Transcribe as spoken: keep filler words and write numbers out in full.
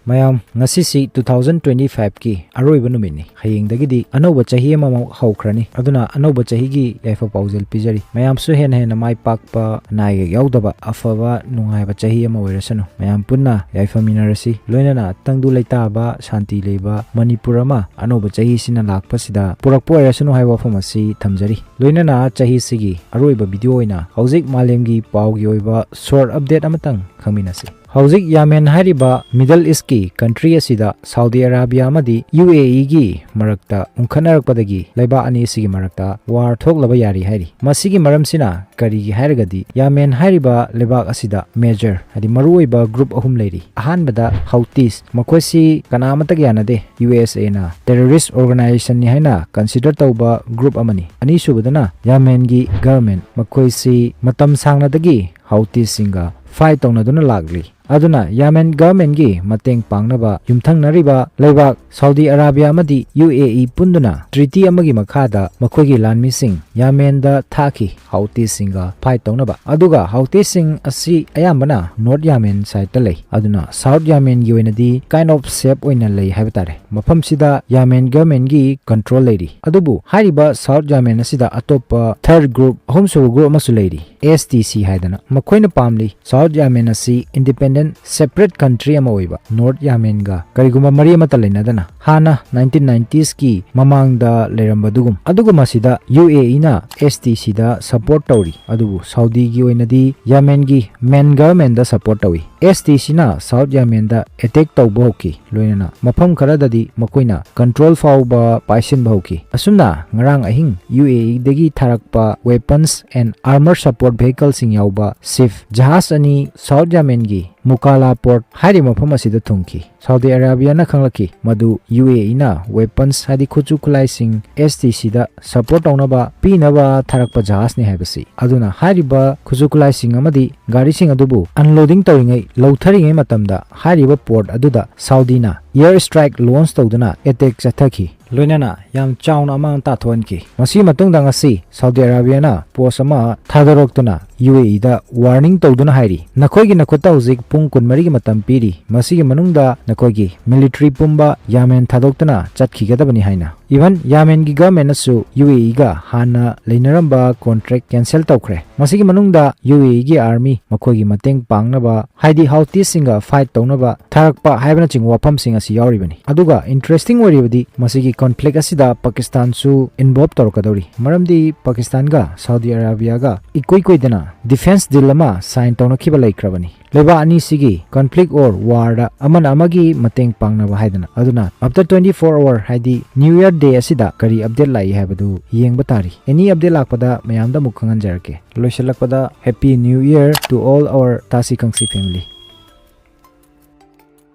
ꯃꯌꯥꯝ, ꯉꯁꯤꯁꯤ two thousand twenty five ꯀꯤ ꯑꯔꯣꯏꯕ ꯅꯨꯃꯤꯠꯅꯤ꯫ ꯍꯌꯦꯡꯗꯒꯤꯗꯤ ꯑꯅꯧꯕ ꯆꯍꯤ ꯑꯃꯃꯨꯛ ꯍꯧꯈ꯭ꯔꯅꯤ꯫ ꯑꯗꯨꯅ ꯑꯅꯧꯕ ꯆꯍꯤꯒꯤ ꯌꯥꯏꯐ ꯄꯥꯎꯖꯦꯜ ꯄꯤꯖꯔꯤ꯫ ꯃꯌꯥꯝꯁꯨ ꯍꯦꯟꯅ ꯍꯦꯟꯅ ꯃꯥꯏ ꯄꯥꯛꯄ, ꯑꯅꯥ ꯑꯌꯦꯛ ꯌꯥꯎꯗꯕ, ꯑꯐꯕ ꯅꯨꯡꯉꯥꯏꯕ ꯆꯍꯤ ꯑꯃ ꯑꯣꯏꯔꯁꯅꯨ꯫ ꯃꯌꯥꯝ ꯄꯨꯟꯅ ꯌꯥꯏꯐꯃꯤꯟꯅꯔꯁꯤ꯫ ꯂꯣꯏꯅꯅ ꯇꯪꯗꯨ ꯂꯩꯇꯥꯕ, ꯁꯥꯟꯇꯤ ꯂꯩꯕ ꯃꯅꯤꯄꯨꯔ ꯑꯃ ꯑꯅꯧꯕ ꯆꯍꯤꯁꯤꯅ ꯂꯥꯛꯄꯁꯤꯗ ꯄꯨꯔꯛꯄ ꯑꯣꯏꯔꯁꯅꯨ ꯍꯥꯏꯕ ꯋꯥꯐꯝ ꯑꯁꯤ ꯊꯝꯖꯔꯤ꯫ ꯂꯣꯏꯅꯅ ꯆꯍꯤꯁꯤꯒꯤ ꯑꯔꯣꯏꯕ ꯚꯤꯗꯤꯑꯣ ꯑꯣꯏꯅ ꯍꯧꯖꯤꯛ ꯃꯥꯂꯦꯝꯒꯤ ꯄꯥꯎꯒꯤ ꯑꯣꯏꯕ ꯁꯣꯔꯠ ꯑꯞꯗꯦꯠ ꯑꯃꯇꯪ ꯈꯪꯃꯤꯟꯅꯁꯤ꯫ ꯍꯧꯖꯤꯛ ꯌꯥꯃꯦꯟ ꯍꯥꯏꯔꯤꯕ ꯃꯤꯗꯜ ꯏꯁꯀꯤ ꯀꯟꯇ꯭ꯔꯤ ꯑꯁꯤꯗ ꯁꯥꯎꯗꯤ ꯑꯔꯥꯕꯤꯌꯥ ꯑꯃꯗꯤ ꯌꯨ ꯑꯦ ꯏꯒꯤ ꯃꯔꯛꯇ ꯎꯪꯈꯠꯅꯔꯛꯄꯗꯒꯤ ꯂꯩꯕꯥꯛ ꯑꯅꯤ ꯑꯁꯤꯒꯤ ꯃꯔꯛꯇ ꯋꯥꯔ ꯊꯣꯛꯂꯕ ꯌꯥꯔꯤ ꯍꯥꯏꯔꯤ꯫ ꯃꯁꯤꯒꯤ ꯃꯔꯝꯁꯤꯅ ꯀꯔꯤꯒꯤ ꯍꯥꯏꯔꯒꯗꯤ, ꯌꯥꯃꯦꯟ ꯍꯥꯏꯔꯤꯕ ꯂꯩꯕꯥꯛ ꯑꯁꯤꯗ ꯃꯦꯖꯔ, ꯍꯥꯏꯗꯤ ꯃꯔꯨꯑꯣꯏꯕ ꯒ꯭ꯔꯨꯞ ꯑꯍꯨꯝ ꯂꯩꯔꯤ꯫ ꯑꯍꯥꯟꯕꯗ ꯍꯧꯇꯤꯁ, ꯃꯈꯣꯏꯁꯤ ꯀꯅꯥꯃꯠꯇꯒ ꯌꯥꯅꯗꯦ, ꯌꯨ ꯑꯦꯁ ꯑꯦꯅ ꯇꯦꯔꯣꯔꯤꯁ ꯑꯣꯔꯒꯅꯥꯏꯖꯦꯁꯟꯅꯤ ꯍꯥꯏꯅ ꯀꯟꯁꯤꯗꯔ ꯇꯧꯕ ꯒ꯭ꯔꯨꯞ ꯑꯃꯅꯤ꯫ ꯑꯅꯤꯁꯨꯕꯗꯅ ꯌꯥꯃꯦꯟꯒꯤ ꯒꯔꯃꯦꯟ, ꯃꯈꯣꯏꯁꯤ ꯃꯇꯝ ꯁꯥꯡꯅꯗꯒꯤ ꯍꯧꯇꯤꯁꯁꯤꯡꯒ ꯐꯥꯏꯠ ꯇꯧꯅꯗꯨꯅ ꯂꯥꯛꯂꯤ꯫ ꯑꯗꯨꯅ ꯌꯥꯃꯦꯟ ꯒꯔꯃꯦꯟꯒꯤ ꯃꯇꯦꯡ ꯄꯥꯡꯅꯕ ꯌꯨꯝꯊꯪꯅꯔꯤꯕ ꯂꯩꯕꯥꯛ ꯁꯥꯎꯗꯤ ꯑꯔꯥꯕꯤꯌꯥ ꯑꯃꯗꯤ ꯌꯨ ꯑꯦ ꯏ ꯄꯨꯟꯗꯨꯅ ꯇ꯭ꯔꯤꯇꯤ ꯑꯃꯒꯤ ꯃꯈꯥꯗ ꯃꯈꯣꯏꯒꯤ ꯂꯥꯟꯃꯤꯁꯤꯡ ꯌꯥꯃꯦꯟꯗ ꯊꯥꯈꯤ, ꯍꯧꯇꯤꯁꯁꯤꯡꯒ ꯐꯥꯏꯠ ꯇꯧꯅꯕ꯫ ꯑꯗꯨꯒ ꯍꯧꯇꯤꯁꯁꯤꯡ ꯑꯁꯤ ꯑꯌꯥꯝꯕꯅ ꯅꯣꯔꯠ ꯌꯥꯃꯦꯟ ꯁꯥꯏꯠꯇ ꯂꯩ, ꯑꯗꯨꯅ ꯁꯥꯎꯠ ꯌꯥꯃꯦꯟꯒꯤ ꯑꯣꯏꯅꯗꯤ ꯀꯥꯏꯟ ꯑꯣꯐ ꯁꯦꯐ ꯑꯣꯏꯅ ꯂꯩ ꯍꯥꯏꯕ ꯇꯥꯔꯦ꯫ ꯃꯐꯝꯁꯤꯗ ꯌꯥꯃꯦꯟ ꯒꯔꯃꯦꯟꯒꯤ ꯀꯟꯇ꯭ꯔꯣꯜ ꯂꯩꯔꯤ꯫ ꯑꯗꯨꯕꯨ ꯍꯥꯏꯔꯤꯕ ꯁꯥꯎꯠ ꯌꯥꯃꯦꯟ ꯑꯁꯤꯗ ꯑꯇꯣꯞꯄ ꯊꯔꯗ ꯒ꯭ꯔꯨꯞ, ꯑꯍꯨꯝꯁꯨꯕ ꯒ꯭ꯔꯨꯞ ꯑꯃꯁꯨ ꯂꯩꯔꯤ, ꯑꯦꯁ ꯇꯤ ꯁꯤ ꯍꯥꯏꯗꯅ꯫ ꯃꯈꯣꯏꯅ ꯄꯥꯝꯂꯤ ꯁꯥꯎꯠ ꯌꯥꯃꯦꯟ ꯑꯁꯤ ꯏꯟꯗꯤꯄꯦꯟꯗꯦꯟ, ꯁꯦꯄꯔꯦꯠ ꯀꯟꯇ꯭ꯔꯤ ꯑꯃ ꯑꯣꯏꯕ ꯅꯣꯔꯠ ꯌꯥꯃꯦꯟꯒ ꯀꯔꯤꯒꯨꯝꯕ ꯃꯔꯤ ꯑꯃꯠꯇ ꯂꯩꯅꯗꯅ, ꯍꯥꯟꯅ ꯅꯥꯏꯟꯇꯤꯟ ꯅꯥꯏꯟꯇꯤꯁꯀꯤ ꯃꯃꯥꯡꯗ ꯂꯩꯔꯝꯕꯗꯨꯒꯨꯝ꯫ ꯑꯗꯨꯒ ꯃꯁꯤꯗ ꯌꯨ ꯑꯦ ꯏꯅ ꯑꯦꯁ ꯇꯤ ꯁꯤꯗ ꯁꯄꯣꯔꯠ ꯇꯧꯔꯤ꯫ ꯑꯗꯨꯕꯨ ꯁꯥꯎꯗꯤꯒꯤ ꯑꯣꯏꯅꯗꯤ ꯌꯥꯃꯦꯟꯒꯤ ꯃꯦꯟ ꯒꯔꯃꯦꯟꯗ ꯁꯄꯣꯔꯠ ꯇꯧꯏ꯫ ꯑꯦꯁ ꯇꯤ ꯁꯤꯅ ꯁꯥꯎꯠ ꯌꯥꯃꯦꯟꯗ ꯑꯦꯇꯦꯛ ꯇꯧꯕ ꯍꯧꯈꯤ, ꯂꯣꯏꯅꯅ ꯃꯐꯝ ꯈꯔꯗꯗꯤ ꯃꯈꯣꯏꯅ ꯀꯟꯇ꯭ꯔꯣꯜ ꯐꯥꯎꯕ ꯄꯥꯏꯁꯤꯟꯕ ꯍꯧꯈꯤ꯫ ꯑꯁꯨꯝꯅ ꯉꯔꯥꯡ ꯑꯍꯤꯡ ꯌꯨ ꯑꯦ ꯏꯗꯒꯤ ꯊꯥꯔꯛꯄ weapons and armor support vehicleꯁꯤꯡ ꯌꯥꯎꯕ ꯁꯤꯞ ꯖꯍꯥꯖ ꯑꯅꯤ ꯁꯥꯎꯠ ꯌꯥꯃꯦꯟꯒꯤ ꯃꯨꯀꯥꯂꯥ ꯄꯣꯔꯠ ꯍꯥꯏꯔꯤꯕ ꯃꯐꯝ ꯑꯁꯤꯗ ꯊꯨꯡꯈꯤ꯫ ꯁꯥꯎꯗꯤ ꯑꯔꯥꯕꯤꯌꯥꯅ ꯈꯪꯂꯛꯈꯤ ꯃꯗꯨ ꯌꯨ ꯑꯦ ꯏꯅ weapons, ꯍꯥꯏꯗꯤ ꯈꯨꯠꯁꯨ ꯈꯨꯠꯂꯥꯏꯁꯤꯡ, ꯑꯦꯁ ꯇꯤ ꯁꯤꯗ ꯁꯄꯣꯔꯠ ꯇꯧꯅꯕ ꯄꯤꯅꯕ ꯊꯥꯔꯛꯄ ꯖꯍꯥꯖꯅꯤ ꯍꯥꯏꯕꯁꯤ꯫ ꯑꯗꯨꯅ ꯍꯥꯏꯔꯤꯕ ꯈꯨꯠꯁꯨ ꯈꯨꯠꯂꯥꯏꯁꯤꯡ ꯑꯃꯗꯤ ꯒꯥꯔꯤꯁꯤꯡ ꯑꯗꯨꯕꯨ unloading ꯇꯧꯔꯤꯉꯩ, ꯂꯧꯊꯔꯤꯉꯩ ꯃꯇꯝꯗ ꯍꯥꯏꯔꯤꯕ ꯄꯣꯔꯠ ꯑꯗꯨꯗ ꯁꯥꯎꯗꯤꯅ air strike launch ꯇꯧꯗꯨꯅ ꯑꯦꯇꯦꯛ ꯆꯠꯊꯈꯤ꯫ ꯂꯣꯏꯅꯅ ꯌꯥꯝ ꯆꯥꯎꯅ ꯑꯃꯥꯡ ꯇꯥꯊꯣꯛꯍꯟꯈꯤ꯫ ꯃꯁꯤꯒꯤ ꯃꯇꯨꯡꯗ ꯉꯁꯤ ꯁꯥꯎꯗꯤ ꯑꯔꯥꯕꯤꯌꯥꯅ ꯄꯣꯁ ꯑꯃ ꯊꯥꯗꯣꯔꯛꯇꯨꯅ ꯌꯨ ꯑꯦ ꯏꯗ ꯋꯥꯔꯅꯤꯡ ꯇꯧꯗꯨꯅ ꯍꯥꯏꯔꯤ, ꯅꯈꯣꯏꯒꯤ ꯅꯈꯨꯠꯇ ꯍꯧꯖꯤꯛ ꯄꯨꯡ ꯀꯨꯟꯃꯔꯤꯒꯤ ꯃꯇꯝ ꯄꯤꯔꯤ, ꯃꯁꯤꯒꯤ ꯃꯅꯨꯡꯗ ꯅꯈꯣꯏꯒꯤ ꯃꯤꯂꯤꯇꯔꯤ ꯄꯨꯝꯕ ꯌꯥꯃꯦꯟ ꯊꯥꯗꯣꯛꯇꯨꯅ ꯆꯠꯈꯤꯒꯗꯕꯅꯤ ꯍꯥꯏꯅ꯫ ꯏꯚꯟ ꯌꯥꯃꯦꯟꯒꯤ ꯒꯚꯔꯟꯃꯦꯟꯅꯁꯨ ꯌꯨ ꯑꯦ ꯏꯒ ꯍꯥꯟꯅ ꯂꯩꯅꯔꯝꯕ ꯀꯣꯟꯇ꯭ꯔꯦꯛ ꯀꯦꯟꯁꯦꯜ ꯇꯧꯈ꯭ꯔꯦ꯫ ꯃꯁꯤꯒꯤ ꯃꯅꯨꯡꯗ ꯌꯨ ꯑꯦ ꯏꯒꯤ ꯑꯥꯔꯃꯤ ꯃꯈꯣꯏꯒꯤ ꯃꯇꯦꯡ ꯄꯥꯡꯅꯕ, ꯍꯥꯏꯗꯤ ꯍꯥꯎꯇꯤꯁꯤꯡꯒ ꯐꯥꯏꯠ ꯇꯧꯅꯕ ꯊꯥꯔꯛꯄ ꯍꯥꯏꯕꯅꯆꯤꯡꯕ ꯋꯥꯐꯝꯁꯤꯡ ꯑꯁꯤ ꯌꯥꯎꯔꯤꯕꯅꯤ꯫ ꯑꯗꯨꯒ ꯏꯟꯇꯔꯦꯁꯇꯤꯡ ꯑꯣꯏꯔꯤꯕꯗꯤ ꯃꯁꯤꯒꯤ ꯀꯣꯟꯐ꯭ꯂꯤꯛ ꯑꯁꯤꯗ ꯄꯥꯀꯤꯁꯇꯥꯟꯁꯨ ꯏꯟꯚꯣꯜꯕ ꯇꯧꯔꯛꯀꯗꯧꯔꯤ, ꯃꯔꯝꯗꯤ ꯄꯥꯀꯤꯁꯇꯥꯟꯒ ꯁꯥꯎꯗꯤ ꯑꯔꯥꯕꯤꯌꯥꯒ ꯏꯀꯨꯏ ꯀꯨꯏꯗꯅ ꯗꯤꯐꯦꯟꯁ ꯗꯤꯜ ꯑꯃ ꯁꯥꯏꯟ ꯇꯧꯅꯈꯤꯕ ꯂꯩꯈ꯭ꯔꯕꯅꯤ꯫ ꯂꯩꯕꯥꯛ ꯑꯅꯤꯁꯤꯒꯤ ꯀꯣꯟꯐ꯭ꯂꯤꯛ ꯑꯣꯔ ꯋꯥꯔꯗ ꯑꯃꯅ ꯑꯃꯒꯤ ꯃꯇꯦꯡ ꯄꯥꯡꯅꯕ ꯍꯥꯏꯗꯅ꯫ ꯑꯗꯨꯅ ꯑꯥꯐꯇꯔ ꯇ꯭ꯋꯦꯟꯇꯤ ꯐꯣꯔ ꯑꯋꯥꯔ, ꯍꯥꯏꯗꯤ ꯅ꯭ꯌꯨ ꯌꯔ ꯗꯦ ꯑꯁꯤꯗ ꯀꯔꯤ ꯑꯞꯗꯦꯠ ꯂꯥꯛꯏ ꯍꯥꯏꯕꯗꯨ ꯌꯦꯡꯕ ꯇꯥꯔꯤ꯫ ꯑꯦꯅꯤ ꯑꯞꯗꯦꯠ ꯂꯥꯛꯄꯗ ꯃꯌꯥꯝꯗ ꯑꯃꯨꯛ ꯈꯪꯍꯟꯖꯔꯛꯀꯦ꯫ ꯂꯣꯏꯁꯤꯜꯂꯛꯄꯗ, Happy New Year to all our Tasi Kangsi family꯫